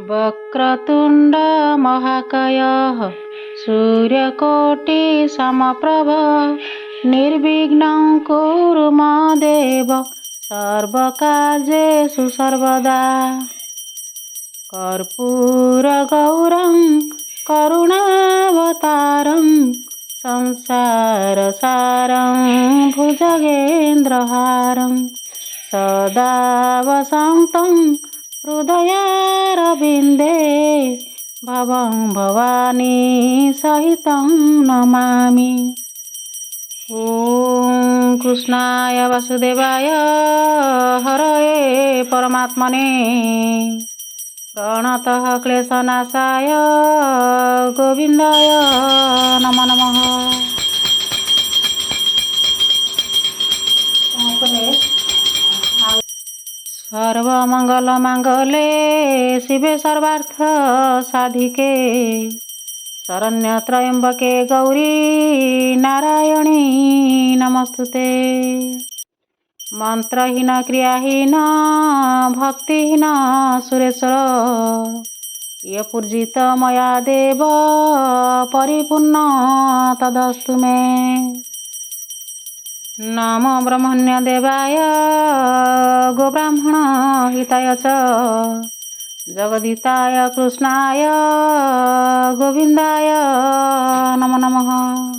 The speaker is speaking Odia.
ବକ୍ରତୁଣ୍ଡ ମହାକାୟ ସୂର୍ଯ୍ୟକୋଟି ସମପ୍ରଭ, ନିର୍ବିଘ୍ନଂ କୁରୁ ମା ଦେବ ସର୍ବକାର୍ଯ୍ୟେଷୁ ସର୍ବଦା। କର୍ପୂର ଗୌରଂ କରୁଣାବତାରଂ ସଂସାର ସାରଂ ଭୁଜଗେନ୍ଦ୍ରହାରଂ, ସଦା ବସନ୍ତଂ ହୃଦୟାରବିନ୍ଦେ ଭବଂ ଭବାନୀ ସହିତଂ ନମାମି। ଓଁ କୃଷ୍ଣାୟ ବାସୁଦେବାୟ ହରଏ ପରମାତ୍ମନେ, ପ୍ରଣତଃ କ୍ଲେଶନାଶାୟ ଗୋବିନ୍ଦାୟ ନମୋ ନମଃ। ତାପରେ ଆଉ ସର୍ବମଙ୍ଗଲ ମାଙ୍ଗଲେ ଶିବେ ସର୍ବାର୍ଥ ସାଧିକେ, ଶରଣ୍ୟ ତ୍ରୟମ୍ବକେ ଗୌରୀ ନାରାୟଣୀ ନମସ୍ତୁତେ। ମନ୍ତ୍ରହୀନ କ୍ରିୟାହୀନ ଭକ୍ତିହୀନ ସୁରେଶ୍ୱର, ୟ ପୂଜିତ ମୟା ଦେବ ପରିପୂର୍ଣ୍ଣ ତଦସ୍ତୁ ମେ। ନମୋ ବ୍ରହ୍ମଣ୍ୟ ଦେବାୟ ଗୋବ୍ରାହ୍ମଣ ହିତାୟ ଚ, ଜଗଦିତାୟ କୃଷ୍ଣାୟ ଗୋବିନ୍ଦାୟ ନମୋ ନମଃ।